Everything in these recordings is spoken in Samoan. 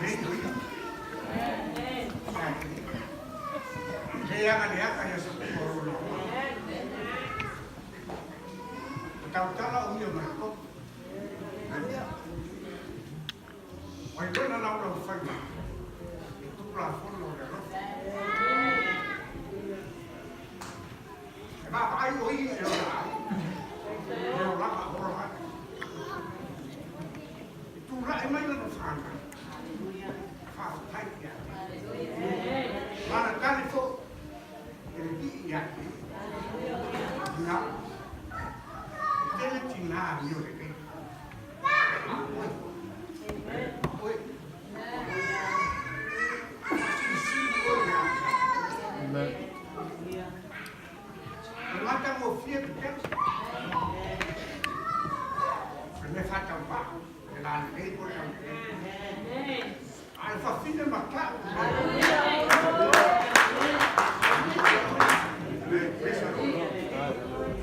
lelei o ia. Le aga le aga ia sa kuma o lona ola. O tautala o ia ma le koko. Mai lona laulau faiva i Tulafono o le alofa. E vaavaai o ia i lona aiga, i le olaga ola ai. E tulai mai lana fanau, faafetai ia te ia. Lana tali foi, e le vii ia te ia. Ina, e tele tinā amio lelei. E matagofie te pea. O le mea faatauvaa, e lalelei po le aulelei. A e fafine matau.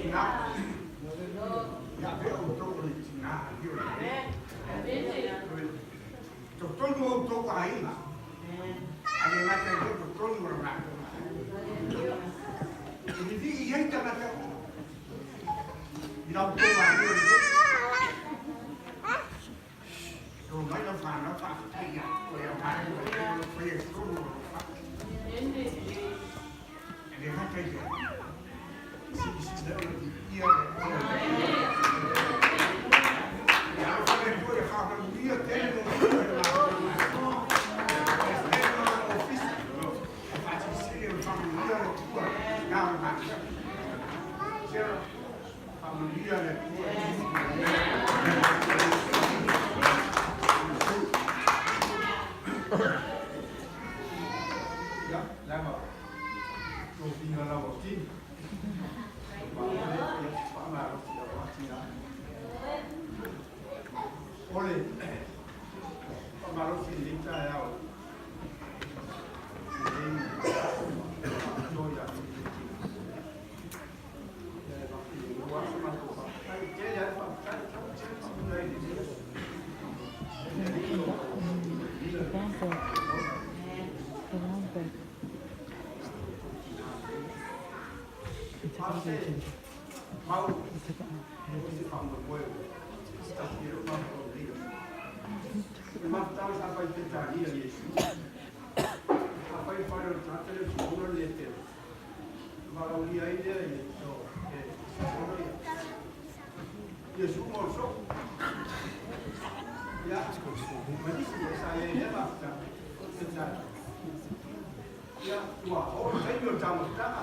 Ina. Ia avea outou o ni tinā amio lelei. Totonu o outou aiga, a le gata i lea totonu o le matou aiga. E lilii i ai tagata uma i la outou amio lelei. E omai lau fanau faafetai ia te oe aua le lelei o lou faia i totonu o lou fale. E le gata i lea, silasila o le viiia le Atua. Ia alofa le Atua ia faamanuia tele lona ua i le matou Peresetene ma lona ofisa. Ia faasilisili ona faamanuia le Atua i na o le matou. Sarah, faamanuia le Atua Ia, leaga tofiga lava o tini. O le faamalosi i lenei taeao i lenei faapitoa ia te Tina. Ia e avatu se matou faafetai, e tele lava le faafetai, faafetai i lenei aso. E le Alii o Ia, ua oo le taimi o le taumafataga,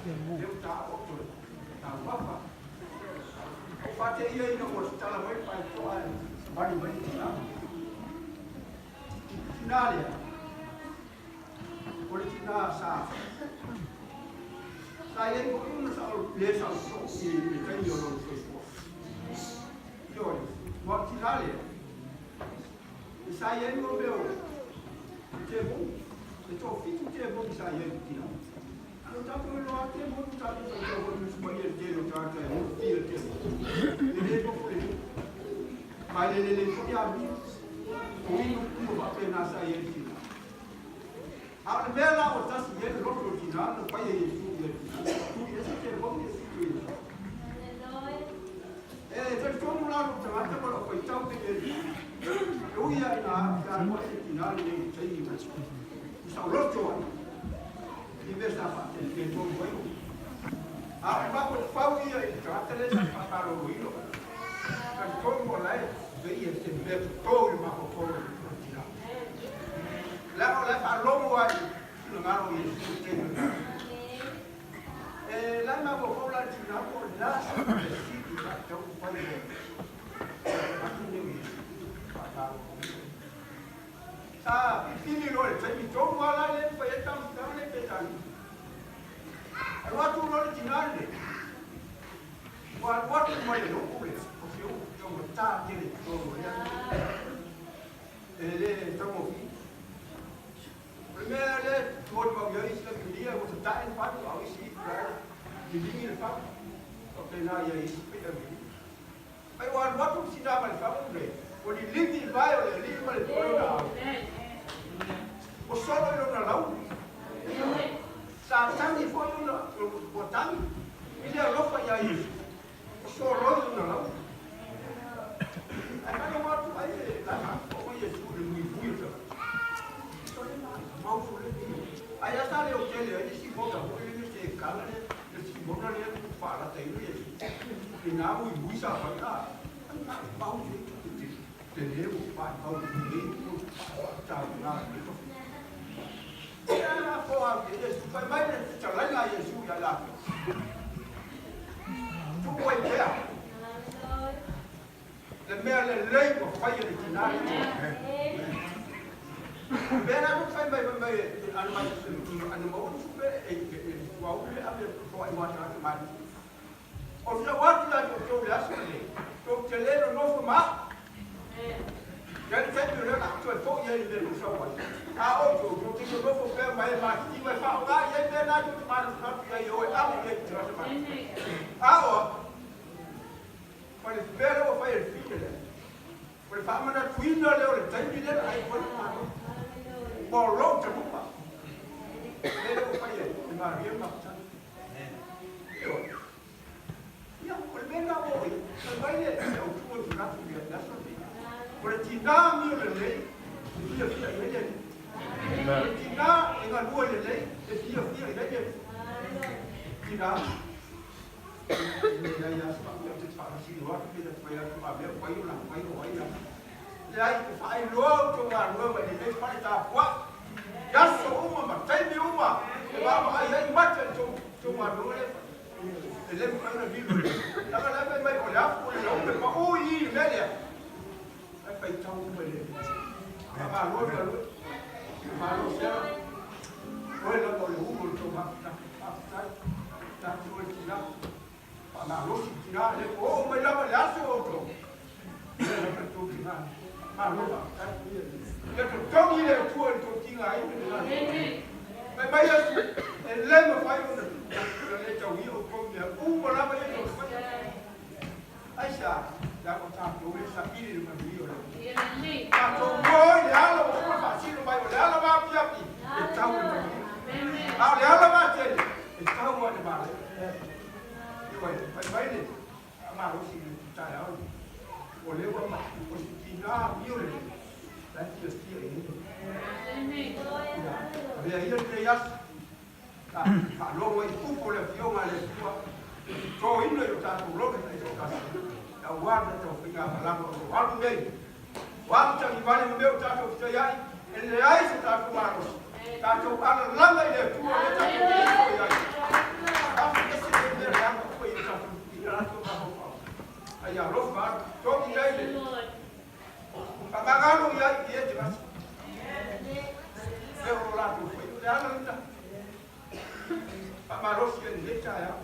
lea ua taooto le taumafa. Ua faateia ina ua tatala mai le faitotoa ae savali mai le tina. Tina lea, o le tina sa sa i ai foi ona sa le saosoo i le taimi o lona soifua. Ioe, ua tina lea, Sa i ai mo mea o temoni, e toafitu temoni sa i ai i tina. O tatou iloa lava temoni, tatou faitau foi i le Tusi Paia i le tele o tagata e lofia le temoni. E le nofo i le nuu, ma e le lelei foi amio, o inu uma faapena sa i ai i tina. A o le mea la ua tasi i ai le loto o le tina, na fai e Iesu i le tina, tui ese temoni e fitu i Iesu. E talitonu la lou tagata ma lau faitau pei e e ui lava ina aafia ai le tina lenei i le taimi i saoloto ai i mea sa faatetonu ai. A o le mafaufau ia i le tagata lea sa faamaloloina, talitonu o la e pei e se mea toto i le mafaufau o le tina. Leaga o la e faalogo lava i le finagalo o Iesu i le taimi o le E la e mafaufau la le tina po o le a se mea sili sa tatau ona fai mo atu nei o Iesu faamaloloina. Sa filifili loa i le taimi tonu lava la lea na fai ai le taumafataga lea i Petania. Alu atu loa le tina lenei, ua alu atu mai le nuu lea o se upu taugata tele i totonu o lea nuu. E le taugofie. O le mea lea e molimau i ai isi Biblia ua tatae le fagu, a o isi la e liligi le fagu. Faapena i ai isi pei Biblia. Ai ua alu atu le tina ma le fagu lenei, ua liligi le vae o le alii ma le lona ao. Ua solo i lona lauli. Sa tagi foi ona ua tagi i le alofa ia Iesu. Ua solo i lona lauli. Ae faalogo atu ai e la o Iesu i le muimui o tagata. Sole ma mau sole. Ai a sa le o tele ai si mona foi le se kala le le si mona le faalata i Iesu. I nā muimui sa fai a mau se te te le o pa mau le o ta na le to. Ia fo a Iesu fai mai le fetalaiga a Iesu ia latou. Tuu ai pea le mea lelei ua faia le tinā le mea la fai mai fai mai ana mai ana maua ni tupe e tuaulu le ave toai mo tagata matutua. O te lau atu ia te outou i le aso lenei, tou te le nonofo ma au. Ia le taimi o lea o le a toe foi ai i le mea na ou sau ai. A outou, tou te nonofo pea ma e matitiva e faaaoga i ai mea na tou te manatunatu i ai e o e ave i ai i tagata matutua. A o au, o le mea lea ua fai e le fine lea, o le faamanatuina lea o le taimi lea na ai foi le Malo. Ua o lou taluga. Le lea ua fai e Maria Maftana. Ioe. Ia, o le mea lena ua oo i ai. Fai mai le autu o le manatu i le aso lenei. O le tinā mio lelei e fiafia i ai le Alii. O le tinā e galue lelei e fiafia i ai le Alii. Tinā, e leai lava se faapea ou te faamasino atu pe ta te fai atu a mea o ai o la fai o ai la. Leai, e faailoa outou galuega i lenei fale tapuai i aso uma ma taimi uma e vaavaai ai mate i tou galuega lea e fai. E le mafai ona lilo i ai. Leaga la e fai mai o le afu o le laupe pau i i le mea lea. Ae faitau uma i le Faamalo le galue. Faamalo Sarah. Oe lava o le umu o le tou faafetai. Tatou oe tina. Faamalosi tina le ua oo mai lava i le aso o outou. Ia lava le tou tina. Malo faafetai. Ia totogi le Atua i le tou tigaina i le latou. Fai mai Iesu, e le mafai ona le tauia outou i mea uma lava ia tou te faia. Aisea? Leaga o tatou e saili i le manuia o le Atua. Tatou moe i le ala ua uma ona faasino mai, o le ala vaapiapi e tau i le manuia, a o le ala vatele e tau lava i le malaia. Ioe, fai mai le faamalosi i le taeao lenei, o lea ua aumai, o se tinā amio lelei, la e fiafia i ai le Atua. Ia, avea ia lenei aso, Faalogo ai upu o le Afioga a le Atua e totoina i o tatou loto taitoatasi, aua le tatou faigamalaga o lo o alu nei. Ua alu tagivale ma mea o tatou fetaiai, e leai so tatou malosi. Tatou alalaga i le Atua lea tatou te ito i ai. Afe ese nei mea leaga uma i o tatou i latou mafaufau. Ai alofa atu, togi i ai le faamagalo i ai i e te vasa. Mea o lo latou faia, o le ala lena. Faamalosi ai lenei taeao.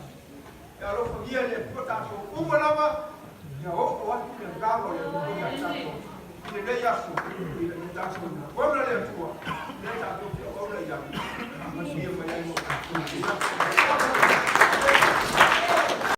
Ia alofagia e le Atua tatou uma lava, ia oo atu le agaga o le Atua ia tatou i lenei aso, ina ia tatou lagona le Atua, lea tatou te auauna i ai, faamanuia mai ai mo tatou.